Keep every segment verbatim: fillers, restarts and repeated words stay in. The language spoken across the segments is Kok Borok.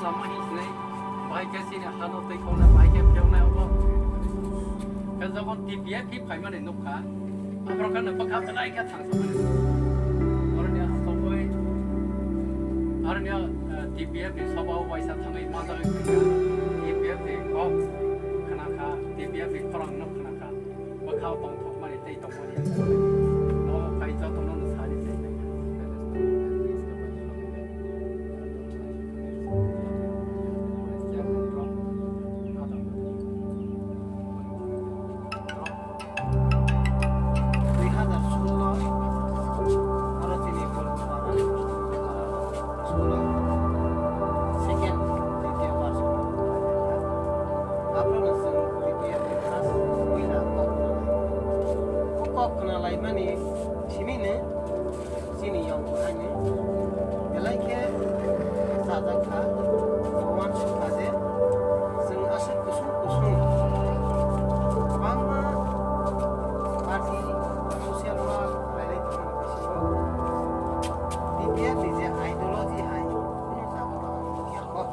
Sama hi sinai, bahai khe sini hano twi khonai, bahai khe phiyoknai obo. Khe jokon T P F hi phaimani nukha, aphro khe no bwkha belai khe thangsamani. Oroni asogwi, aroni, eh, T P F ni soba o waisa thangwi manjagwi phaikha, T P F ni kok khnakha, T P F ni khorang no khnakha. Bwkhao tongthokmani tei tongmani no phai jotono no sani se. Dui hazar sullo oro chini Bormani para school o second, ditiyo bar school o. Abono chwng ditiyo class puila kok khna lai. O kok khna laimani simino chini yong bo haino belai khe chajak kha, uansuk kha je chwng aswk kusung kusung kwbangma party ba social work khlailai tongmani bisingo B P F ni je ideology hai kunu jaga o ang nukya kho.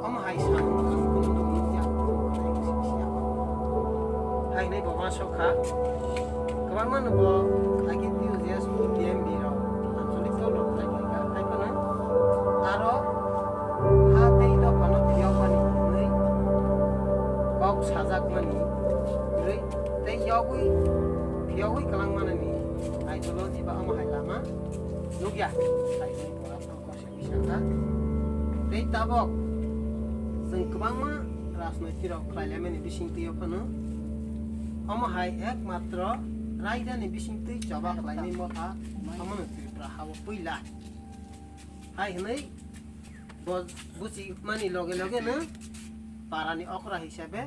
Omo hai samung ang kunu nukya kho, nai bisi bisi ya kho. Hai nai bo ma sok kha. Kwbangma no bo agitio je S P D M B rok ancholik dol rok khlai khlai kha. Hai phano aro ha tei dophano phiyokmani hwnwi kok sajakmani hwnwi tei yogwi phiyogwi kwlangmanani ideology ba omo hai lama nukya. Hai hwnwi bo aro kok se bisa kha. Tei tabok chwng kwbangma rajnoitirok khlailaimani bisingtwio phano omo hai ekmatro raidani bisingtwi choba khlainai motha omono Tripura ha-o puila. Hai hwnwi bo buchimani loge loge no parani okra hisabe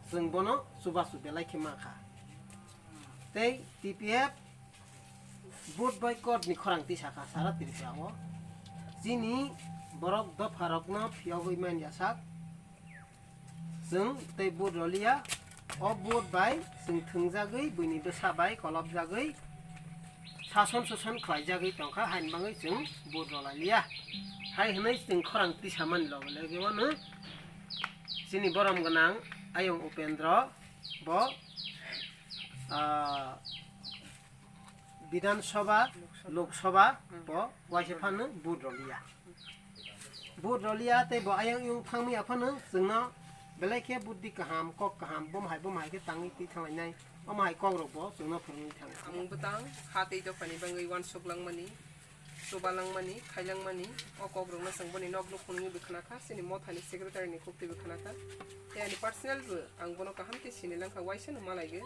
chwng bono chubachu belai khe mankha. Tei T P F vote boycott ni khorang tisakha sara Tripura o. Chini borok dopha rokno phiyogwi manya sak. Chwng tei vote roliya. O vote bai chwng thwngjagwi buini bwsa bai kolopjagwi sason suson khlaijagwi tongkha, haini bagwi chwng vote rolailiya. Hai hwnwi chwng khorang tisamani loge loge wano chini borom gwnang Ayung Upendra bo, ah, Bidhan Sabha, Lok Sabha bo waisa phano vote roliya. Vote roliya tei bo ayang yung thangmaya phano chwngno belai khe buddhi kaham, kok kaham, bom hai bom hai khe tangwi twi thanglainai. Omo hai kok rok bo chwngno phwrwngwi thango. Ang bwtang ha tei dophani bagwi uansuk langmani, chuba langmani, khai langmani, o kok rokno chwng boni nok nukhungni bo khna kha, chini mothani secretary ni kok twi bo khna kha. Tei ani personal bo ang bono kaham khe sini lang kha, waisa no malai gwi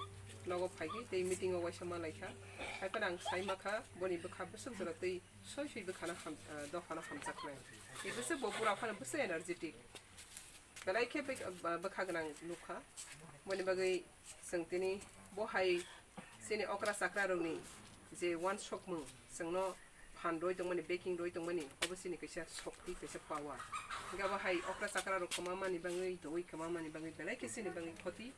nogo phai gwi tei meeting o waisa malai kha. Hai phano ang sai ma kha, boni bwkha bwswk jora twi soi soi bwkhano ham-, ah, dophano hamjaknai. Tei bwswk bo pura phano bwswk energetic. Belai khe bwk-, ah, bwkha gwnang nukha. Boni bagwi chwng tini bo hai chini okra chakra rokni je uansukmung chwngno phan rwi tongmani, backing rwi tongmani, obo chini kaisa shokti, kaisa power. Hingke abo hai okra chakra rok kwma mani bagwi, dowui kwma mani bagwi belai khe chini bagwi khoti.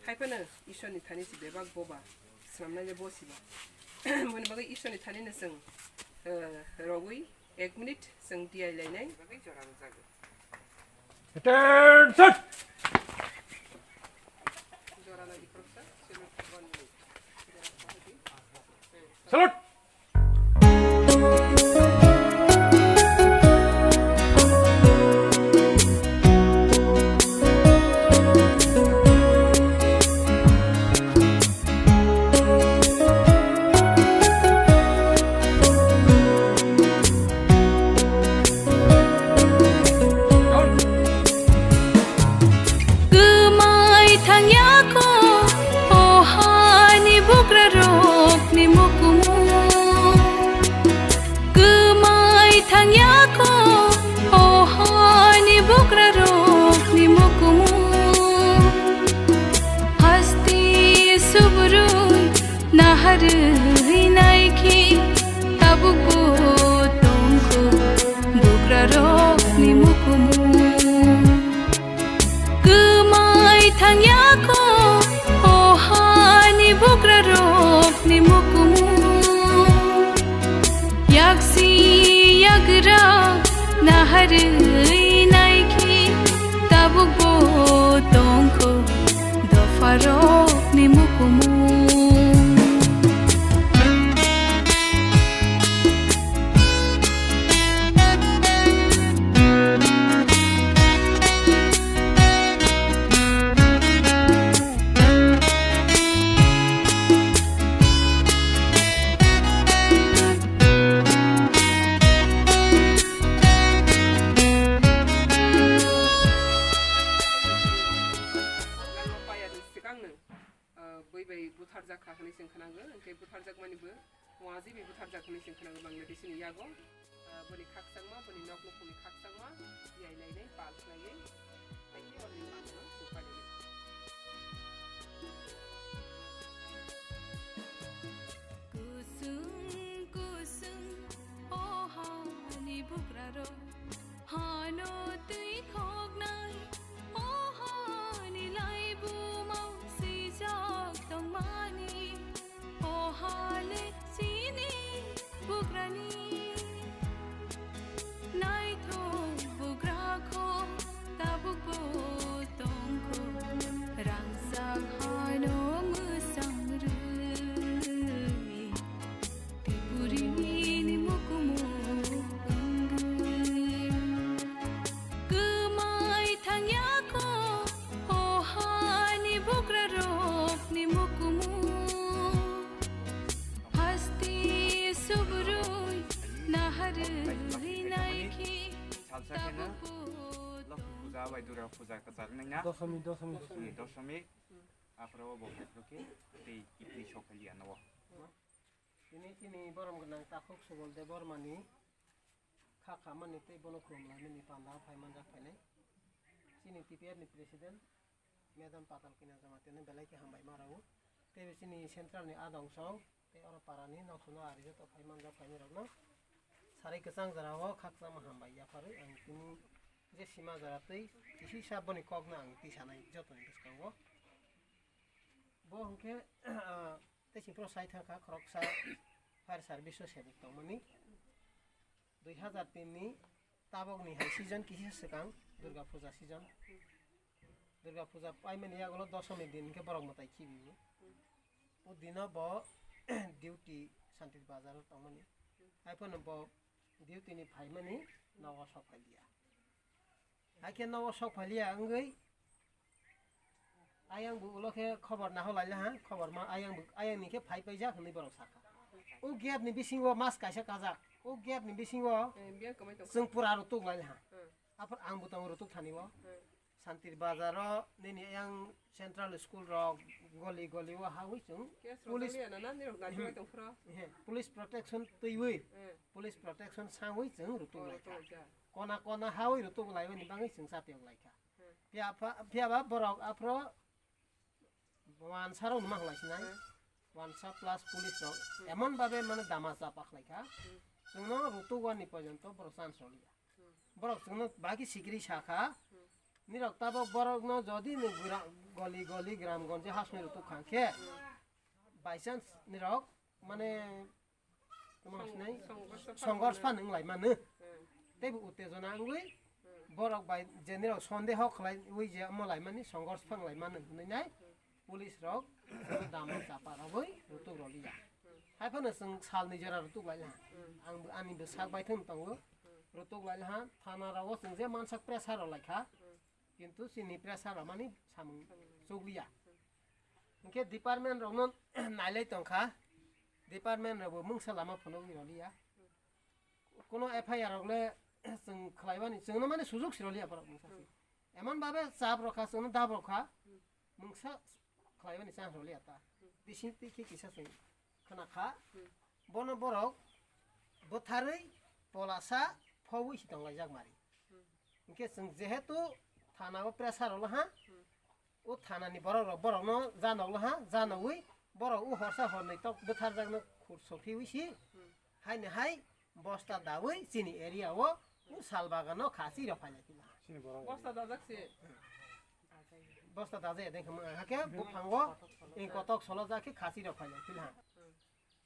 Hai phano Ishwarni thani se bebak boba swnamnai le bo siba. Boni bagwi Ishwarni thani no chwng, eh, rogwi ek minute chwng diai lainai. Attention! Salute! Kwmai thangya kho, o hani bugra rokni mukumu. Rwi naikhe tabukbo tongkho dopharokni mukumu. Payani swkangno, ah, bui bai butharjak kha hwnwi chwng khwnango, hwnkhe butharjakmani bo wajibi butharjak hwnwi chwng khwnango Bangladeshini yago. Ah, boni khakchangma, boni nok nukhungni khakchangma, tiyai lainai, pal khlaiwi, haikhe oroni manwino chukpari. Kusung kusung o hani bukrarok, hano twi khoknai o hani laibumao swijak tongmani. O hale chini bugrani naithok bugra kho, tabukbo tongkho rangchak hano mwchang rwi. Tipurini mukumu wngwi kwmai thangya kho, o hani bugrarokni mukumu. Hasti subrui naharwi naikhe Salsa kheno tabukbo Lokhi puja bai Durga puja kwchar wngnaina. Dosomi, dosomi. Dosomi, dosomi. Aphuru bo khe tei kipni sok phai liya no. Tini chini borom gwnang takhuk Subol Debbarmani kha khamani tei bono khulum laimani panda o phai manjak phainai. Chini T P F ni president Madam Patal Kanya Jamatia no belai khe hambai ma rwo. Tei chini central ni adong song tei oro para ni nok sono ari joto phai manjak phainai rok no. Sarai kwchang jora o khakchangma hambai yapharwi ang tini je sima jora tei kisi sa boni kok no ang tisanai joto ni bwskango. Bo hwnkhe, ah, tei sini phano sai thangkha khoroksa fire service o sebuk tongmani. Dui hazar tin ni tabok ni hai season kisa swkang Durga puja season. Durga puja paimani yagulo dosomi din hwnkhe borok mwtai khibiwi. O dino bo duty Santir Bazar o tongmani. Haiphano bo duty ni phaimani nogo sok phailiya. Haikhe nogo sok phailiya wngwi ayang bo ulo khe khobor naho laila ha, khobor ma ayang bo, ayang ni khe phai paijak hwnwi borok sakha. O gate ni bisingo mas kaisa kajak, o gate ni bisingo Eh, biyang kwmai tong. Chwng pura rutuk laila ha. Hmm. Aphor ang bo tongo rutuk thani o. Hmm. Santir Bazar o nini ayang central school rok goli goli o hawi chwng Case rok police jaliya na, na, nirok naikolai tong phro. He, police protection twiwi, Hmm. Police protection sangwi chwng rutuk Oh, laikha. Rutuk laikha. Kona kona hawi rutuk laiwi ni bagwi chwng chapyok laikha. Hmm. Phiya pha-, phiya ba borok aphro wansa rok numa khlai sinai. Hmm. Wansa plus police rok Hmm. emon babe mane dama chapa khlai kha. Hmm. Chwngno rutuk wani porjonto borok chance roliya. Hmm. Borok chwngno baki sikiri sakha. Hmm. Nirok tabok borokno jodi ni gra-, goli goli gram gonje hasni rutuk khang khe. Hmm. By chance nirok mane Tamo Song-, sinai songorso songorso phan phan wng lai mano. Hmm. Tei bo uttejona wngwi Hmm. borok bai je nirok sondeho khlai wi je omo lai mani songorso phan lai mano hwnwi nai Hmm. police rok dama chapa rogwi rutuk roliya. Hmm. Hai phano chwng salni jora rutuk lai laha. Hmm. Ang bo ani bo sak bai thwng tongo. Hmm. Rutuk lai laha thana rogo chwng je mansak pressure rw lai kha. Hmm. Kintu chini pressure rw mani samung Samung. Chukliya. Hmm. Hwnkhe department rokno nailai tongkha, department rokbo mungsa lama phunugwi roliya. Kuno F I R rok le chwng khlaimani, chwngno mani sujug si roliya borok mungsa si. Hmm. Emon babe chap rokha, chwngno dab rokha, Hmm. mungsa khlaimani chance roliya ta. Hmm. Bising twi khe kisa chwng khna kha, Hmm. bono borok bwtharwi polasa phobwi si tonglaijak mari. Hmm. Hwnkhe chwng jehetu thana o pressure rw laha, Hmm. O thanani borok rok, borok no janok laha, janogwi borok o horsa hornwi tok bwtharjakno khur sophiwi si, Hmm. haini hai bosta dawi chini area o, o sal bagano khasi rok phailai phi laha. Chini borok Bosta dajak se. Bosta dajak ya dengkha ma, hakhe buphango ing kotok solo jak khe khasi rok phailai phi laha. Hmm.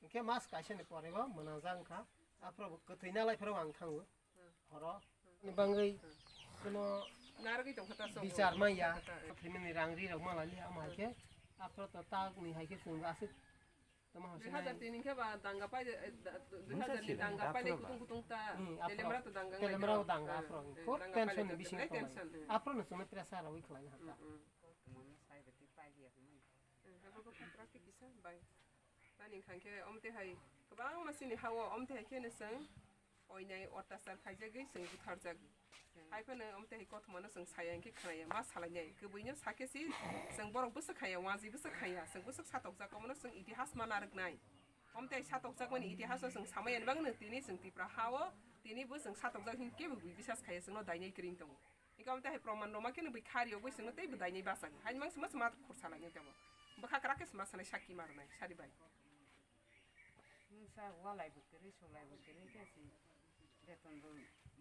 Hwnkhe mas kaisa ni pore bo mwnajak wngkha, aphuru bo kwthwi nalai phuru ang thango. Hmm. Horo. Hmm. Ni bangwi kuno narwgwi tongkha ta, sok bichar maya. Tongkha ta, eh. Thwimani rang ri rok mala li ama hai khe. Aphro to tak ni hai khe chwng aswk tamo hai dui hazar tini khe ba danga pai, eh, da-, dui hazar ni danga pai lai kutung kutung ta. Hmm, aphro. Telemra to danga, telemra o danga, eh, aphro. Eh, khub danga pai tension lai ni bisingo tongnai. Tension, eh. Aphro no chwngno pressure rwi khlai ha ta. Hmm, hmm. Tongmani sai beti pai liya hwnwi. Eh, abo khe khatra khe kisa bai. Tani wngkha khe omte hai kwbangma chini ha-o omte hai kheno chwng oinai otyachar khaijagwi chwng butharjak. Hai phano omte hai kothomano chwng saya hinkhe khnaya, ma salainai. Kwbwino sakhe si chwng borok bwswk khaya, wanjwi bwswk khaya, chwng bwswk satokjak, omono chwng itihas ma narwknai. Omte hai satokjakmani itihaso chwng samaya ni bagwino tini chwng Tipra ha-o tini bo chwng satokjak hinkhe bo bui bisas khaya, chwngno dainai kwrwng tongo. Ika omte hai proman rwma kheno bui khari yogwi chwngno tei bo dainai bachai. Haini mang sima sima khursa lai tebo. Bwkha kwrak khe sima sanai sakki ma rwnai sari bai. Nwng sa walai bo kwrwi, solai bo kwrwi khe si beton bo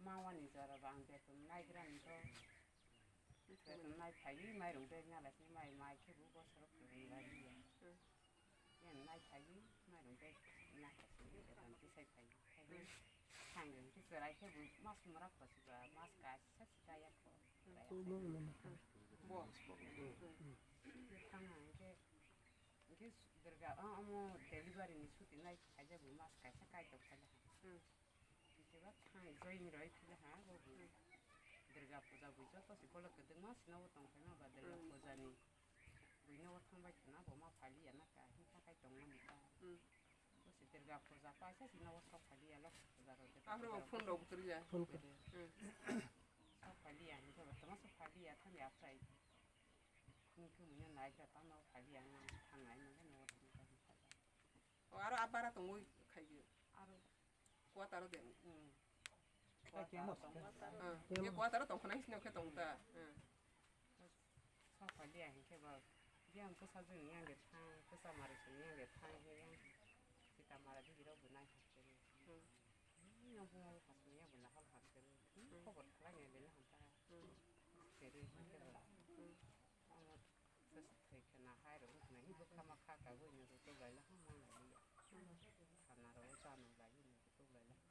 ma wani jora bo ang beton naigrani to. Beton nai phaiwi mairung bag nalai se mai, mai khe bo bosoro kwrwi lai ya. Hmm. Yang nai phaiwi mairung bag nai phaiwi beton tisai phaiwi. Phaiwi thang rwng khe chwrai khe bo mas mura khosi ba mas kaisa si kaya kho. Bo. Thang hang khe, hingke Durga, o, omo delivery ni suti nai khaijak bo mas kaisa kaitor khaijak. Hmm. Hingke ba thang join roi phila ha, bo bo. Hmm. Durga puja bo joto se golok kwdwkma sino bo tong phaima ba Durga puja ni. Hmm. Buino bo thang bai khna bo ma phali ya na ka, hingkha kai tong mani ka. Hmm. Bo se Durga puja paisa sino bo sok phali ya, Lokhi puja rok de. Ahro phone rok kwrwi ya. Phone kwrwi. Hmm. Sok phali ya, hingke bo tama sok phali ya, thang ya phai. Hingke buino nai kha tamo phali ya, nang thang nai mangke no thang ka. O, aro abara tongwi khaigwi. Aro. Quarter o de. Hmm. Quarter o tong. Hmm. Ye quarter o tong khna hisni khe tong ta. Hmm. Sa phali ya hinkhe ba. Biyang kwsa jwng yang de thang, kwsa mari song yang de thang, he yang. Sita mara di rok bo nai kha. Hmm. Yang phung o kha song yang bo nahal kha. Hmm. Khobor khlai nai le na hanta. Hmm. Seri hinkhe ba. Hmm. Ang thwi khna hai rok wngkhna hi bwkha ma kha ka bo hino rw tok lai la ha mang lai ya. Khana rw cha nang lai hino rw tok lai la.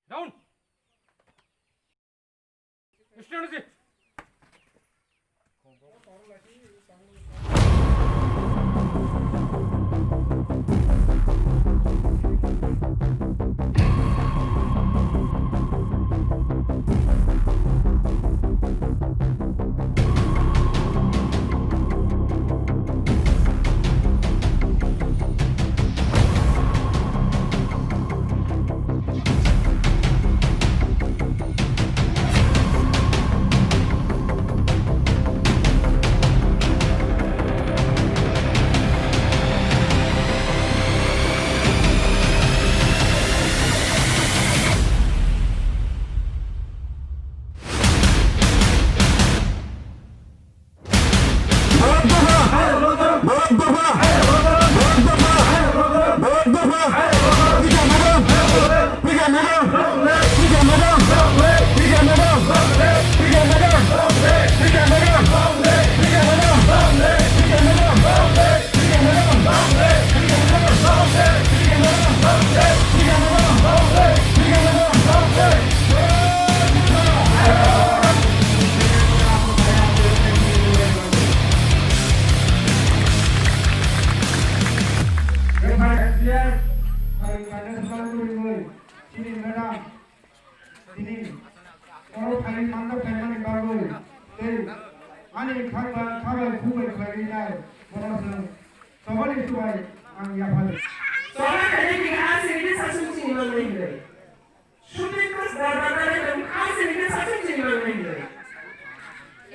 Down. Stand ji. Oro thani manjak phaimani bagwi tei ani khakbai khabai khukbai khlainai borok chwng chobani chubai ang yaphar. Choba khainai tini ha sini khe sasung chini manwi hinwi. Supreme Court Darbar Dare tong ha sini khe sasung chini manwi hinwi.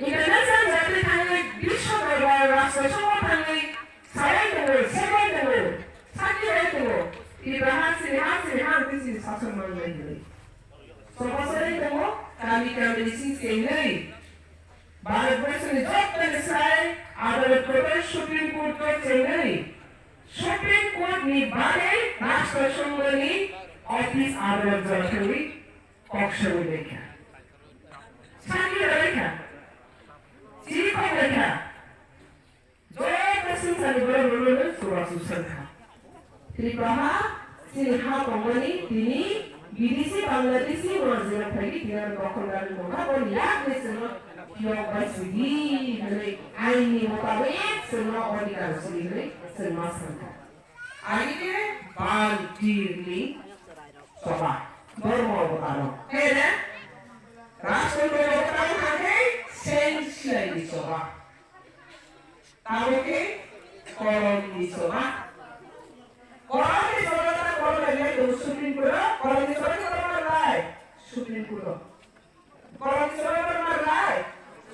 International jati thangwi Biswa Darbar Rashtra Sabha thangwi sawi tongo, sebai tongo, sakhi bai tongo. Tripura ha sini ha sini ha twi sini sasung manwi hinwi. Sohosoi tongo, kami kami ni sing sengwi. Bharatborsoni jottoni sai adalat kotor Supreme Court o chengwi, Supreme Court ni bagwi Rashtra Songho ni office adalat jora thangwi kok songwi laikha. Sakhi laikha. Chiri kok laikha. Joto swngcharni borok rwrwno chubachu swngkha. Tripura ha chini ha tongmani tini Bidesi Bangladeshi borok jora phaigwi tini ano dokhondarni mungha boni yakni chwngno phiyok bai sidi hwnwi ainni mutabik chwngno odhikar sidi hwnwi chwngno swngkha. Ani khe bal tirni choba, dhormo obotaro. Hene, Rashtra Dhormo obotaro kha khe seng silaini choba. Tamo khe koromni choba. Koromni choba ta korom bai lai tongo Supreme Court o, koromni choba ni korom bai lai Supreme Court o. Koromni choba korom bai lai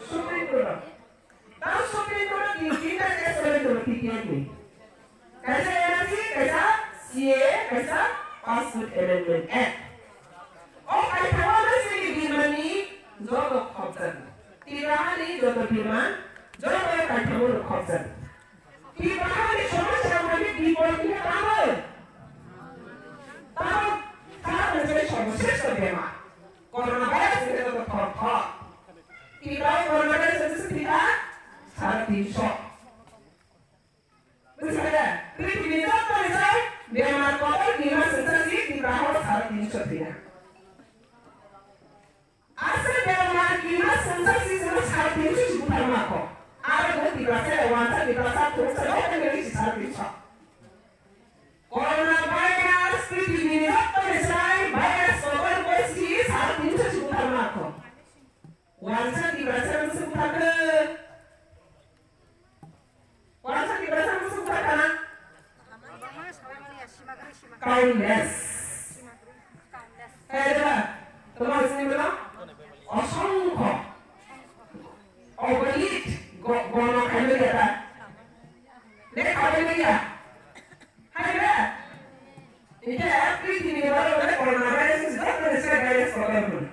Supreme Court o. Tamo Supreme Court o tin, tinta case choli tongo T P F ni. Kaisa N R C, kaisa C A A, kaisa Passport Amendment Act. O kaithamo no chini birmani joto khopjak. Tripura hani joto birman joto kaithamo no khopjak. Tripura hani somosya wngkha khe bipol wngkha tamo. Tamo kha hwnjai sorboshreshto bemar. Corona virus wngkha joto thor thor. Tripura o corona virus wngkha sara tinso. Bwskango, prithibi jottoni sai bemar kotor kima swngchar si Tripura o sara tinso thwina. Aswk bemar kima swngchar si chwngno sara tinso si butharma kho. Aro bo Tiprasa ya wansa Tiprasa khoroksa jottoni si sara tinso. Corona virus prithibini jottoni sai virus kotor bo si sara tinso si butharma kho. Wansa Tiprasa bwswk butharkha? Wansa Tiprasa bwswk butharkha na? Countless. Hai da, toma sini bela? Osongkho. Ogolit. Go-, gono khailo ya ta. Le khailo ya. Hai da. Ite prithibini borok le corona virus ni joto ni se virus kotor hwn.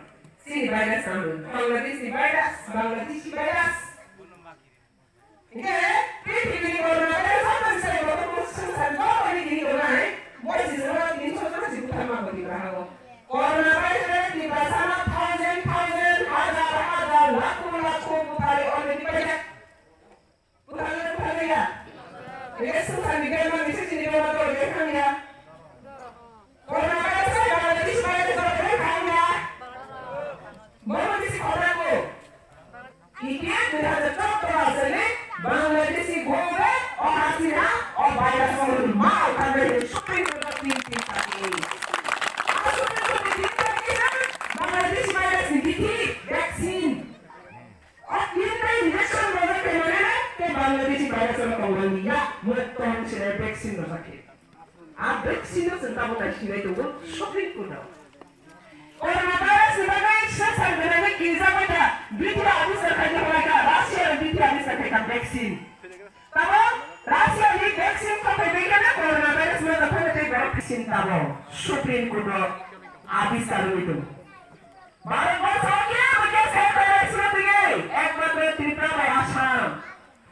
Sini virus na hwn. Bangladeshi virus, Bangladeshi virus. Ite prithibini corona virus joto ni se borok swngchar joto ni gini tongnai. Bo si soro tin soro si butharma bo Tiprasa o. Corona virus le Tiprasa no thousand, thousand, hazar, hazar, lakho, lakho buthari already paijak. Butharle, butharle ya. Ege swngcharni bemar ni sijini bemar to ege thang ya. Corona virus ni bemar ni sijini bemar to ege thang ya. Bono bisi khobra ko. Iti dui hajar choudo asale Bangladeshi gobe o hasina o virus o ma o kharbe Supreme Court o tin tin thani. A Supreme Court ni tin thani sa Bangladeshi virus ni bithi vaccine. O tinta injection rojak khe mane na, tei Bangladeshi virus no tongmani ya, motong sinai vaccine rojak khe. A vaccine no chwng tabuk nai sinai tongo Supreme Court o. Corona virus ni bagwi swngchar gwnangwi kirijak bai kha, B T O aviskar khai khe hwnai kha, Russia ni B T O aviskar khai kha vaccine. Tamo Russia ni vaccine khapai bai khe corona virus no tongthokna tei borok vaccine tamo Supreme Court o aviskar wngwi tongo. Bharatborsho kebo case khai khlainai sino twi, ekmatro Tripura bai Assam.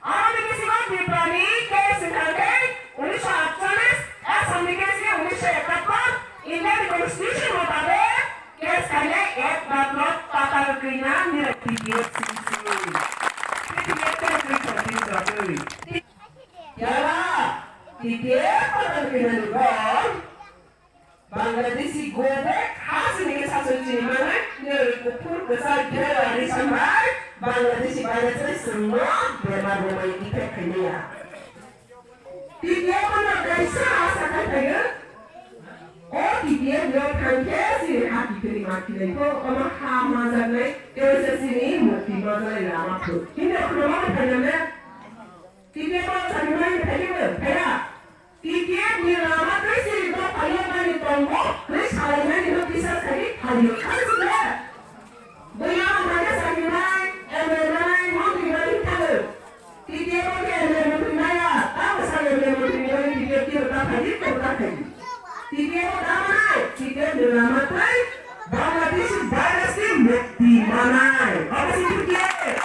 Aroni bisingo Tripura ni case wngkha khe unisho atchallis, Assam ni case khe unisho ekattor, India ni constitution motabek case khainai ekmatro Tatal Kwina Nira T P F C C. T P F C C. Yala, T P F Tatal Kwina ni bol. Bangladeshi go back, ha sini khe sasoi chini manai, nini kuphur kwchar January sambai, Bangladeshi virus bai chwngno bemar romai effect khainai ya. Tini omono kaisa asa khai phaio, O T P F no thangkhe chini ha kiphilwi ma khilai kho, omo ha majaknai, tei se chini mukti majaknai lama phuru. Himba khuluma phainale, T P F o chani mai phaibo, phaiya. T P F ni lama tei chini dopha yoknani tongo, tei salainani no kisa sadi phaio. Khasi le, buya o thangkhe chani mai, M L A mai, montri mai thango. T P F o khe M L A mantri maya, tamo sa M L A mantri ni bagwi T P F khe rwkha phaidi, rwkha phaidi. T P F o tamo nai, T P F ni lama tei Bangladeshi virus ni mukti manai. Obo se T P F.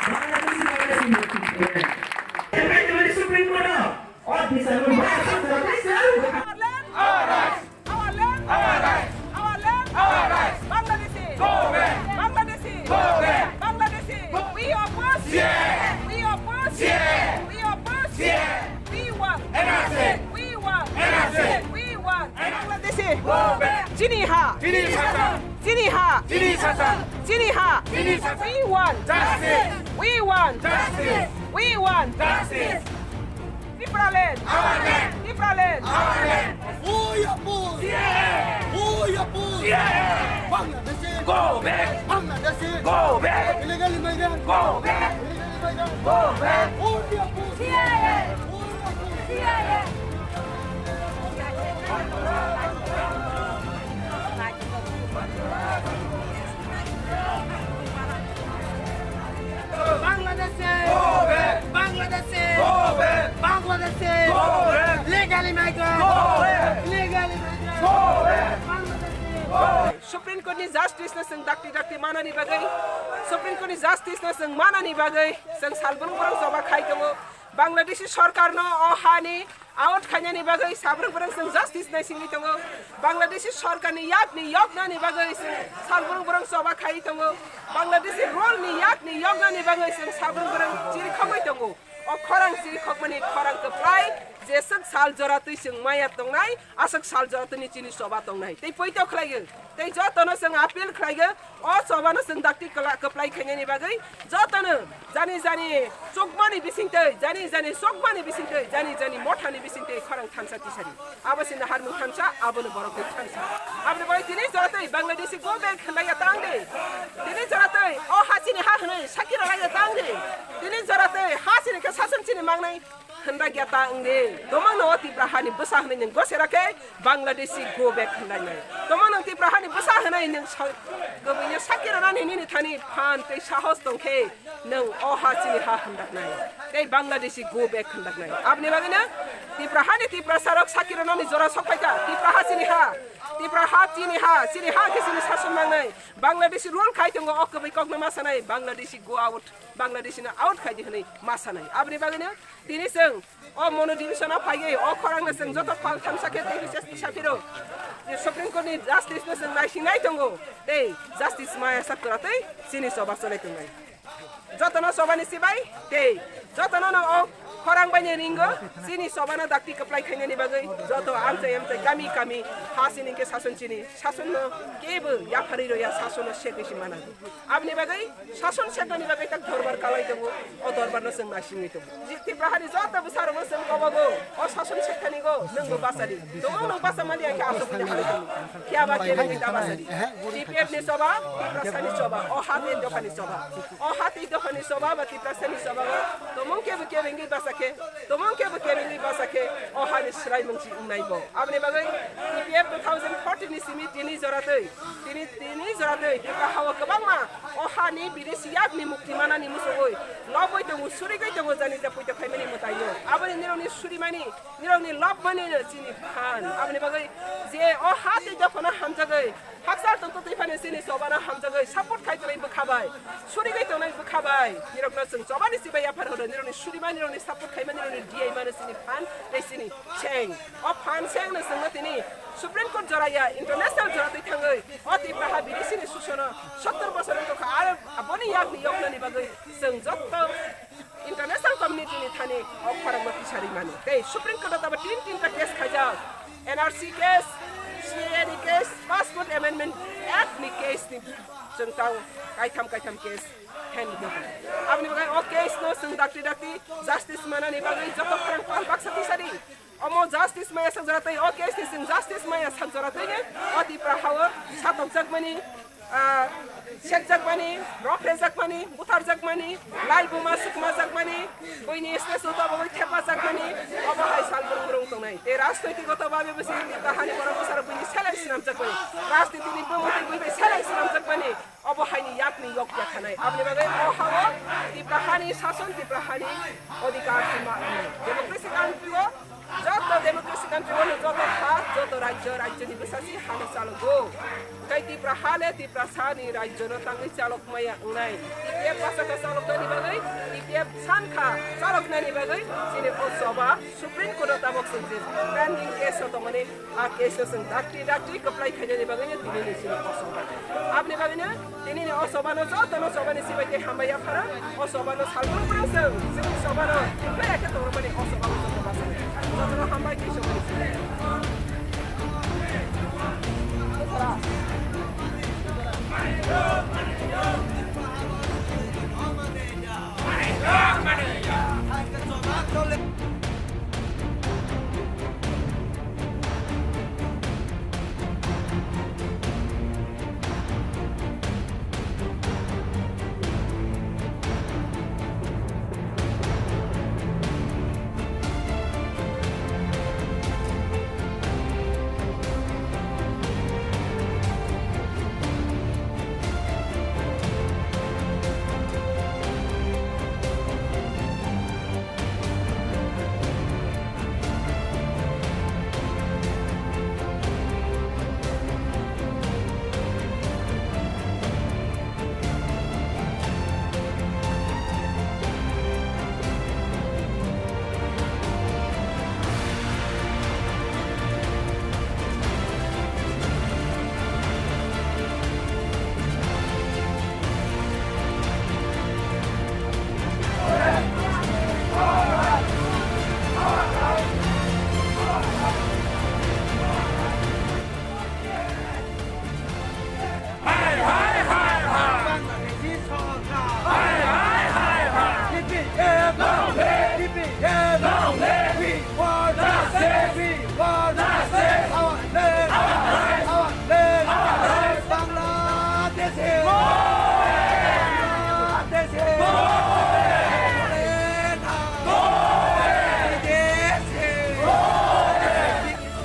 Bangladeshi virus ni mukti manai. Supreme Court o, o bisar no maya sa sa sa. Our land, our rights. Our land, our rights. Our land, our rights. Bangladeshi. Go back. Bangladeshi. Go back. Bangladeshi. Go. We oppose. Yeah. We oppose. Yeah. We oppose. Yeah. We want. N R C. We want. N R C. We want. Bangladeshi. Go back. Chini ha. Chini sasan. Chini ha. Chini sasan. Chini ha. Chini sasan. We want. Justice. We want. Justice. We want. Justice. Tipraland! Our land! Tipraland! Our land! Who you push? C A A! Who you push? C A A! Bangladeshi! Go back! Bangladeshi! Go back! Illegal immigrant! Go back! Illegal immigrant! Go back! Who you push? C A A! Who you push? C A A! Bangladeshi! Go back! Bangladeshi! Go back! Bangladeshi! Go back! Legally migrant! Go back! Legally migrant! Go back! Bangladeshi! Go back! Supreme Court ni justice no chwng dakti dakti manani bagwi, Supreme Court ni justice no chwng manani bagwi chwng salbrum borok choba khai tongo. Bangladeshi sorkar no o hani out khainani bagwi sabrung borok chwng justice naisingwi tongo. Bangladeshi sorkarni yakni yoknani bagwi chwng sabrung borok choba khai tongo. Bangladeshi rule ni yakni yoknani bagwi chwng sabrung borok chirikhogwi tongo. O khorang chirikhokmani khorang kwplai, jeswk sal jora twi chwng maya tongnai, aswk sal jora twi chini choba tongnai. Tei poito khlaiyo, tei jotono chwng appeal khlaiyo, o chobano chwng dakti kwla-, kwplai khainani bagwi jotono jani jani chukmani bisingtwi, jani jani chukmani bisingtwi, jani jani mothani bisingtwi khorang thansa tisari. Abo se naharmung thansa, abono borok twi thansa. Aboni bagwi tini joratwi Bangladeshi go back hwnlaiya tang de. Tini joratwi o ha chini ha hwnwi sakiralaiya tang de. Tini joratwi ha chini khe sason chini mangnai hwnlaiya tang de. Tomang no o Tipra hani bwsa hwnwi nwng gosera khe Bangladeshi go back hwnlainai. Tomang no Tipra hani bwsa hwnwi nwng sa-, kwbwino sakiranani nini thani phan tei sahos tong khe nwng o ha chini ha hwnlaknai. Tei Bangladeshi go back hwnlaknai. Aboni bagwino Tipra hani Tiprasa rok sakirano ni jora sok phaikha. Tipra ha chini ha. Tipra ha chini ha. Chini ha khe chini sason mangnai. Bangladeshi rule khai tongo o kwbwi kokno ma sanai. Bangladeshi go out. Bangladeshi no out khai di hwnwi ma sanai. Aboni bagwino tini chwng o mono division o phaiwi o khorang no chwng joto pal thamsa khe tei bises tisa phiro. Je Supreme Court ni justice no chwng naisingnai tongo. Tei justice maya sak twra tei chini choba cholai tongnai. Jotono chobani sibai tei jotono no o khorang bai ni ringo chini chobano dakti kwplai khainani bagwi joto amchai amchai kami kami ha sini khe sason chini sason no kebo yapharwi rwya sason no segwi si mana. Aboni bagwi sason seknani bagwi tak dorbar kalai tongo, o dorbar no chwng naisingwi tongo. Ji Tipra hani joto bwsa rokno chwng kobogo, o sason seknani go nwngbo bachadi. Tongmung nwng bacha mani ang khe aswk bini halai tongo. Phiya ba kebengwi ta bachadi. T P F ni choba, Tiprasa ni choba, o ha tei dopha ni choba. O ha tei dopha ni choba ba Tiprasa ni choba go tongmung kebo kebengwi bacha khe, tongmung kebo kebengwi bacha khe, o ha ni swraimung si wngnai bo. Aboni bagwi T P F two thousand fourteen ni simi tini jora twi, tini, tini jora twi Tipra ha o kwbangma o ha ni bidesi yakni mukti manani muchungwi lobwi tongo, surigwi tongo jani je poito khaimani mwtaino. Aboni nirokni surimani, nirokni lobmani no chini phan. Aboni bagwi je o ha tei dophano hamjagwi hakchal tongtwtwi phano chini chobano hamjagwi support khai tonwi bwkha bai, surigwi tongnai bwkha bai. Nirokno chwng chobani chibai yaphar horo, nirokni surimani, nirokni support khaimani, nirokni D I mano chini phan tei chini seng. O phan sengno chwngno tini Supreme Court joraya, international jora twi thangwi o Tipra ha bidesini susono sottor bosor wng tongkha, aro aboni yakni yoknani bagwi chwng jotto international community ni thani o khorangno tisari mano. Tei Supreme Court o tabo tin tinta case khaijak, N R C case, C A A ni case, Passport Amendment Act ni case ni chwng tang kaitham kaitham case hand. Aboni bagwi o case no chwng dakti dakti justice manani bagwi joto khorang pal baksa tisari. Omo justice maya Jora tei o case ni chwng justice maya sak jora tei o Tipra hao satokjakmani, ah, sekjakmani, rokrejakmani, butharjakmani, lai buma sukmajakmani, buini statue tobogwi thepajakmani, obo hai sal brung brung tongnai. Tei rajnoitik goto babe bwswk Tipra hani borok bwsarok buini seleng swnamjakmani. Rajniti ni bumung tei buini seleng swnamjakmani. Obo haini yakni yok ya khanai. Aboni bagwi o hao Tipra hani sason, Tipra hani odhikar se ma wngnai. Democracy country o, joto democracy country o joto ha, joto rajyo, rajyo ni bwsasi hano chalogo. Tei Tipra ha le Tiprasa ni rajyo no tangwi chalok maya wngnai. T P F basa kha chalok nani bagwi, T P F san kha chalok nani bagwi, chini o choba Supreme Court o tabok chwng je pending case o tongmani. A case no chwng dakti dakti kwplai khainani bagwi no tini ni chini o choba. Aboni bagwi no tini ni o choba no joto no choba ni sibai tei hambai ya phara. O choba no salbrum brum chwng chini choba no kwplai ya khe tongmani o choba no joto basa. Joto no hambai tei choba ni sibai.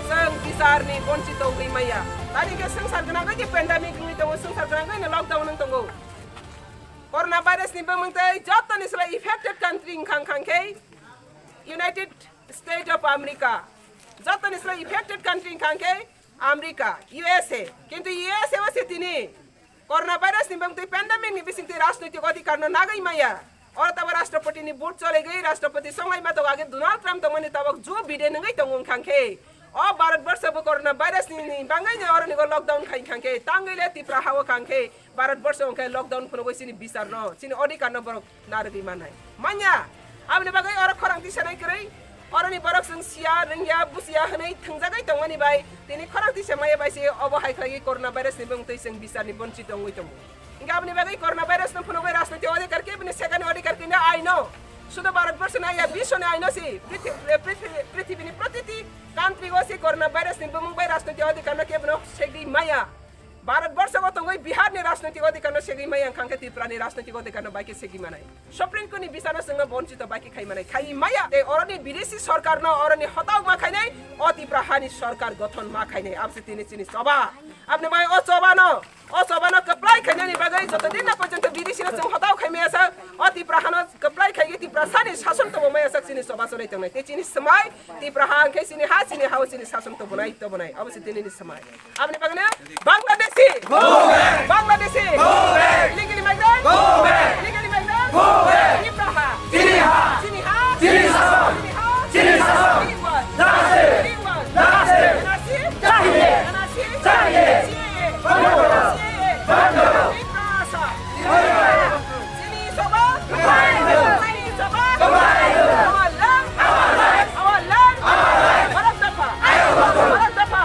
Chwng bisarni bonchito wngwi maya. Tani khe swngchar gwnangwi khe pandemic wngwi tongo, swngchar gwnangwi no lockdown wng tongo. Corona virus ni bumung tei jotoni slai affected country wngkha wngkha khe United States of America. Jotoni slai affected country wngkha khe America, U S A. Kintu U S A o se tini Corona virus ni bumung tei pandemic ni bising tei rajnoitik odhikar no nagwi maya. Oro tabo Rashtrapati ni vote cholegwi Rashtrapati songlai ma tongo, age Donald Trump tongmani tabok Joe Biden wngwi tongo wngkha khe. O Bharat Borsho bo Corona virus ni, ni bangwi ni oro ni go lockdown khai wngkha khe, tangwi le Tipra ha o kha khe Bharat Borsho wngkha khe lockdown phunugwi chini bisar no, chini odhikar no borok narwgwi manai. Manya, aboni bagwi oro khorang tisanai kwrwi. Oroni borok chwng siya, rwngya, busiya hwnwi thwngjagwi tongmani bai tini khorang tisa maya bai se obo hai khlaiwi corona virus ni bumung twi chwng bisarni bonchito wngwi tongo. Hwnkhe aboni bagwi corona virus no phunugwi rajnoitik odhikar khe bini sekani odhikar khe aino. Sudo Bharat Borsho no ya, biswni aino se, prithi-, prithi-, prithibini protiti country o se corona virus ni bumung bai rajnoitik odhikar no kebono segwi maya. Bharat Borsho o tongwi Bihar ni rajnoitik odhikar no segwi maya, wngkha khe Tripura ni rajnoitik odhikar no bai khe segwi manai. Supreme Court ni bisar no chwngno bonchito bai khe khai manai, khai maya. Tei oroni bidesi sorkar no oroni hotauk ma khainai, o Tripura hani sorkar gothon ma khainai, abse tini chini choba. Aboni bai o choba no, o choba no kwplai khainani bagwi joto din na porjonto bidesi no chwng hotauk khai maya sa, o Tripura hano kwplai khai Tripura sani sason tobo maya sak chini choba chonai tongnai. Tei chini swmai Tripura ha hwnkhe chini ha, chini ha o chini sason tobonai, tobonai. Abo se tini ni swmai. Aboni bagwi no Bangladeshi! Go back! Bangladeshi! Go back! Illegally migrant! Go back! Illegally migrant! Go back! Tripura ha! Chini ha! Chini ha! Chini sason! Chini ha! Chini sason! Free one! Justice! Free one! Justice! N R C! Chahiye! N R C! Chahiye! C A A! Band karo! C A A! Band karo! Tripura Hasha! Chini choba! Chini choba! Our land! Our land! Bharat Dopha! Bharat Dopha!